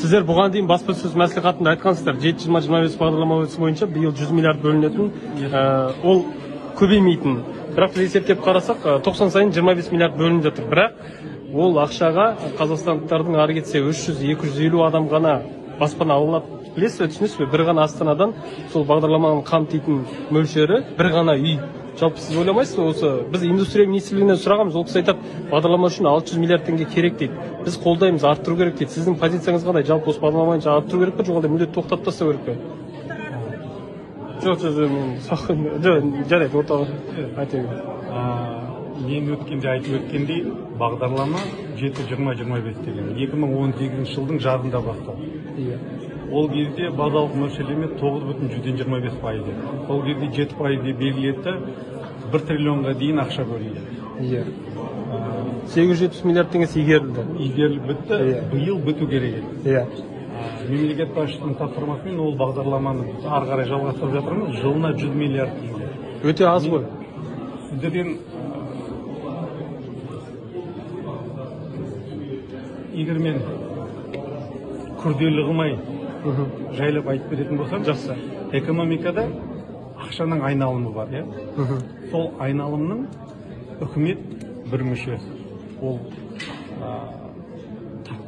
Сіздер бұған дейін баспасөз мәслихатында айтқансыздар, 7-20-25 бағдарламасы бойынша биыл 100 миллиард бөлінетін, ол көбеймейтін. Бірақ біз есептеп қарасақ, 90 сайын 25 миллиард бөлініп жатыр. Бірақ ол ақшаға қазақстандықтардың ары кетсе 300-250 адам ғана баспана ала алады. Білесіз бе, түсінесіз бе, бір ғана Астанадан сол бағдарламаның қамтитын мөлшері бір ғана үй. Жалпы сіз ойламайсыз ба, осы біз индустрия министрлігінен сұрағанбыз, ол кісі айтады, бағдарлама үшін 600 миллиард теңге керек дейді. Біз қолдаймыз, арттыру керек дейді. Сіздің позицияңыз қандай? Жалпы осы бағдарлама бойынша арттыру керек пе, жоқ әлде мүлде тоқтатып тастау керек пе? Жоқ, жоқ, мен жоқ, жарайды, ортаға айта берейін. Мен өткенде айтып өткендей, бағдарлама 7-20-25 деген 2018 жылдың жазында басталды. Ол кезде базалық мөлшерлеме 9,25% еді. Ол кезде 7% деп белгіледі, 1 триллионға дейін ақша бөлінді. 870 миллиард теңгесі игерілді. Игеріліп бітті, биыл біту керек еді. Мемлекет басшысының тапсырмасымен ол бағдарламаны біз ары қарай жалғастырып жатырмыз, жылына 100 миллиард теңге. Өте аз ғой. Сіздерден егер мен күрделі қылмай жайлап айтып беретін болсам, Жақсы. Экономикада ақшаның айналымы бар, иә? Сол айналымның үкімет бір мүшесі. Ол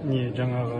не жаңағы